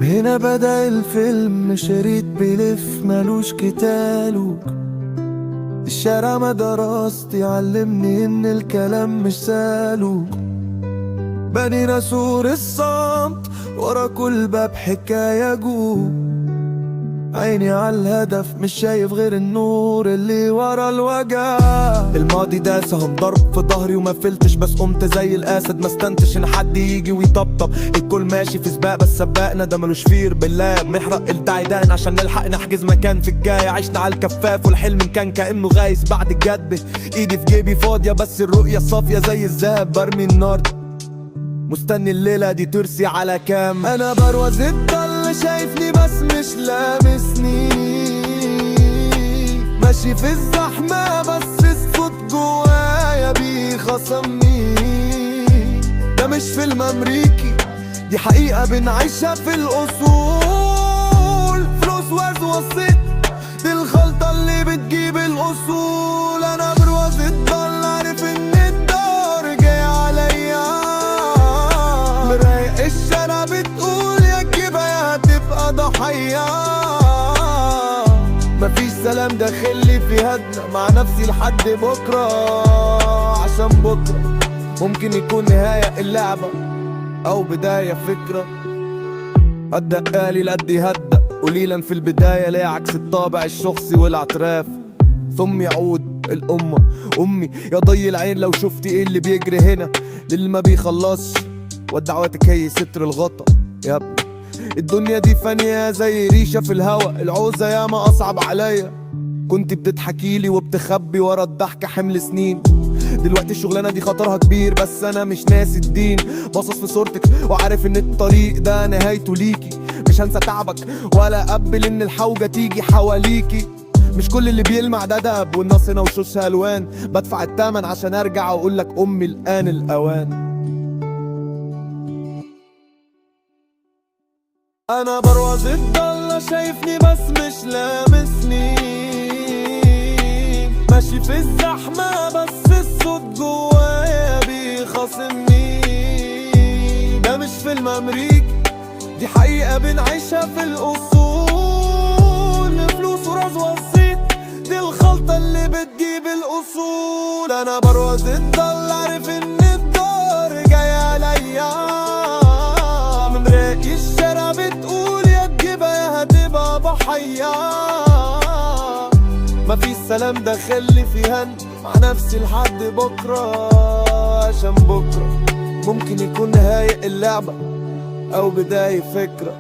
هنا بدأ الفيلم، شريط بيلف ملوش كتالوج. الشارع ما دراستي علمني ان الكلام مش سالوج. بنينا سور الصمت، ورا كل باب حكاية جوه. عيني على الهدف، مش شايف غير النور اللي ورا الوجع. الماضي ده سهم ضرب في ظهري وما فلتش، بس قمت زي الاسد، ما استنتش ان حد يجي ويطبطب. الكل ماشي في سباق بس سباقنا ده ملوش فير بالله، بنحرق التعيدان عشان نلحق نحجز مكان في الجاي. عشنا على الكفاف والحلم كان كانه غايز بعد الجدب. ايدي في جيبي فاضية بس الرؤية صافية زي الذهب. برمي النار مستني الليلة دي ترسي على كام. انا برواز الضل، شايفني بس مش لامسني. ماشي في الزحمة بس الصوت جوايا بيخصمني. ده مش فيلم امريكي، دي حقيقة بنعيشها في الاصول. فلوس ورز وسيط، دي الخلطة اللي بتجيب الاصول. انا برواز الضل، عارف ان الدار جاي عليا. مراية الشارع بتقول يا تجيبها يا هتبقى ضحية. مفيش سلام داخلي، في هدنة مع نفسي لحد بكرة، عشان بكرة ممكن يكون نهاية اللعبة أو بداية فكرة. هدأ قالي القد يهدأ قليلا في البداية، ليه عكس الطابع الشخصي والاعتراف ثم يعود الأمة. أمي يا ضي العين، لو شفتي إيه اللي بيجري هنا للي ما بيخلصش، ودعواتك هي ستر الغطا. يا ابني الدنيا دي فانية زي ريشة في الهوا، العوزة ياما أصعب عليا. كنت بتضحكيلي وبتخبي ورا الضحكة حمل سنين. دلوقتي الشغلانة دي خطرها كبير بس أنا مش ناسي الدين. باصص في صورتك وعارف إن الطريق ده نهايته ليكي. مش هنسى تعبك ولا أقبل إن الحوجة تيجي حواليكي. مش كل اللي بيلمع ده دهب، والناس هنا وشوشها ألوان. بدفع التمن عشان أرجع وأقول لك أمي الآن الأوان. انا برواز الضلة، شايفني بس مش لامسني. ماشي في الزحمة بس الصوت جوايا بيخاصمني. ده مش فيلم امريكي، دي حقيقة بنعيشها في الاصول. فلوس وراز وسيط، دي الخلطة اللي بتجيب الاصول. انا برواز الضل، عارف ان الدار جاي عليا. من راقي الشارع بتقول يا تجيبها يا هتبقى ضحية. مفيش سلام داخلي، في هن مع نفسي لحد بكرة، عشان بكرة ممكن يكون نهاية اللعبة أو بداية فكرة.